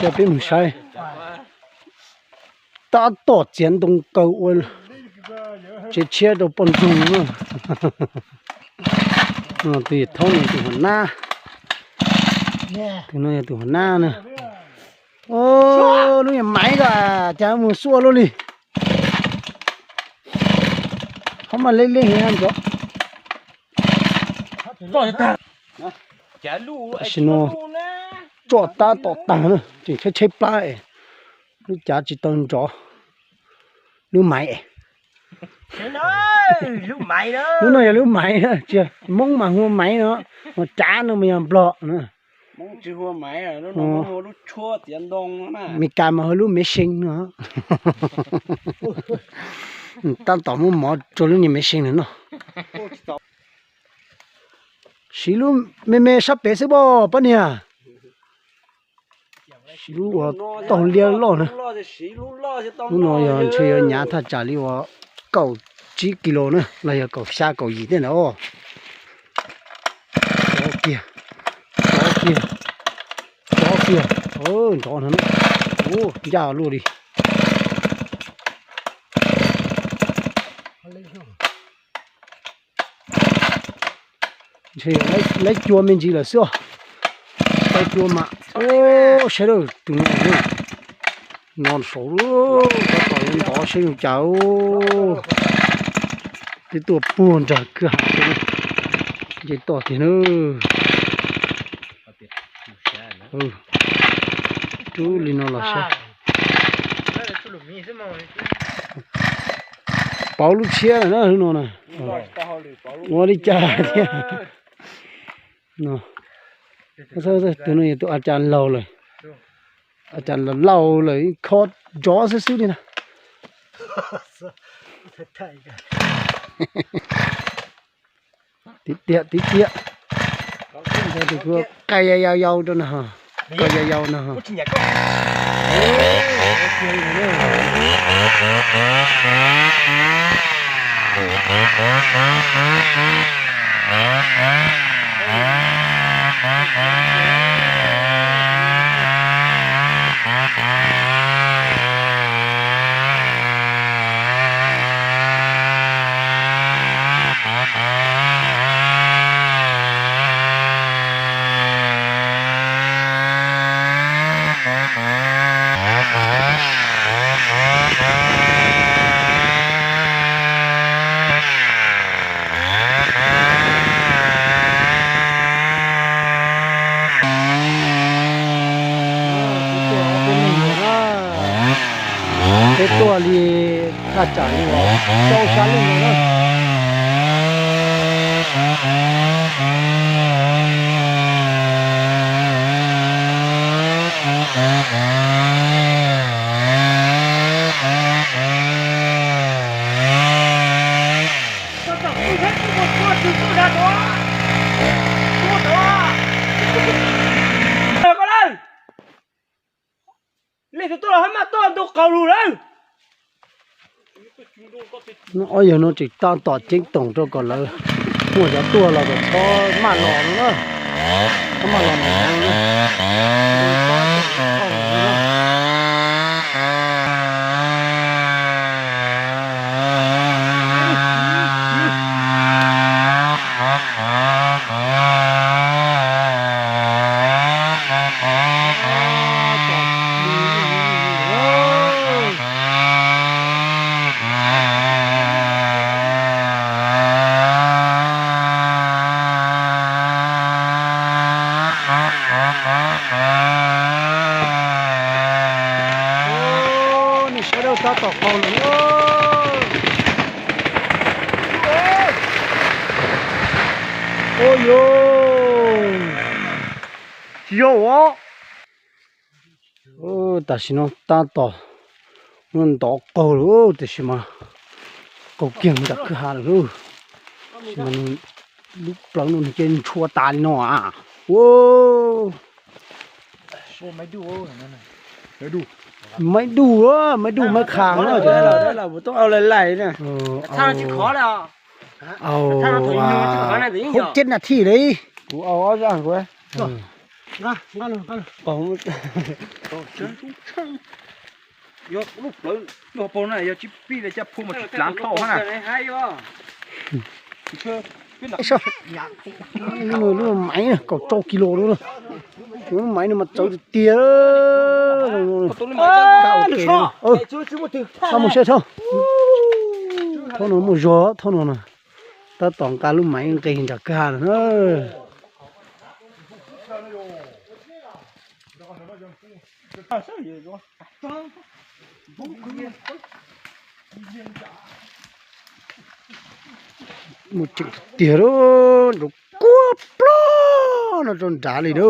Coj peb mus saib. Tab tom txiav ntoo kaw ua tsev tshiab rau poj ntxoog na. Tus yawg thaub no tus hua nab. Tus no yog tus hua nab na. Lub nyuag maiv ko cas mus xuaj luaj li. Qhov mas leb leb heev ntov. Tam sim no tso tab tom tag na, tseem tshaib tshaib plab es lub cav tsis tau nrov. Lub maiv. Lub no yog lub maiv na, tsis, Hmoob mas hu ua maiv no, ho cav no mas yog nplog na. Meskas mas hu lub mev xee no. Tab tom muab mov rau lub niag mev xee no noj. Siv lub me me sab pem xwb pob, poj niam. Siv lub uas taug liab loj na. Lub no yog ntshe yuav hnyav thaj tsam li uas kaum tsib kis lus na los yog kaum xya kaum yim tej ntawd. Tov kiag, tov kiag, tov kiag. Nrov no, ncaj luaj li. Ntshe laib cua me ntsis lawm xwb os. Tau cua mas, sawv daws tus no, no saud, tab tom yuav ntov seb zoo cas. Twb tuaj puag nrag kwj ha, nce toj tiag na. Rub li no los saib. Pauv lub tshiab na, lub no na. Ua li cas thiab. Tus no yog tus a cas laus lawm. A cas laus laus lawm, kho nrov xwb xwb li na. Tiv tiam, tiv tiam. Tus kuv qai yau yau rau na, qai yau yau na. Peb tuaj li thaj tsam li uas rau xya leej no na. Ob yawg no tseem tab tom ceeb toom rau kom lawv muaj cov tuaj los kom txhob maj los no na. Txhob maj los no. Nej sawv daws tab tom qaug lawm. Ua yog, tsis yog os. Tam sim no tab tom muab ntov qaug lawm, tiam sis mas qaug kiag mus nram kwj ha lawm lauj. Tiam sis mas lub plawv no nws cia li ntshua tas li no a. Ua, maiv duj, maiv duj, maiv kha no. Hauv ceb nas thij li. Kuv au ob zaj kuv. Nqa, nqa los, nqa los. Yog lub plawv yog pau na, yog tsis pib li caj phuam mas tsis dlav dhau hab na. Lub maiv kaum rau kis lus lub, lub maiv no mas txawv tiag tiag. Txhob mus saib thaub, thaub no muaj zog, thaub no na. Tab tom nqa lub maiv nqis nram kag na. Mus tseem tiag lawm, nrov kuab plog no rau nrad li na.